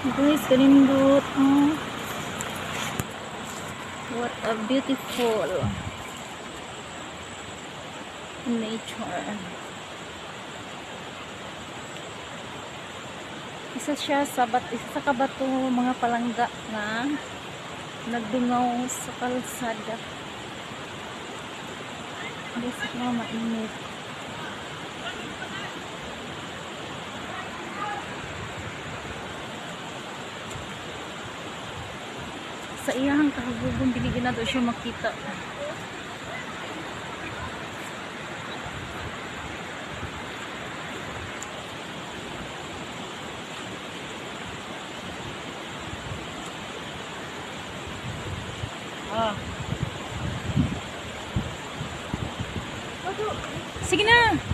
Guys, kanindot. Oh. What a beautiful nature. Isa siya sa bat isa sa kabato, mga palangga, na nagdungaw sa kalsada. Guys, ito mainit. Sa iyahang kahabugon, dili na siya makita. Ah. Sige na.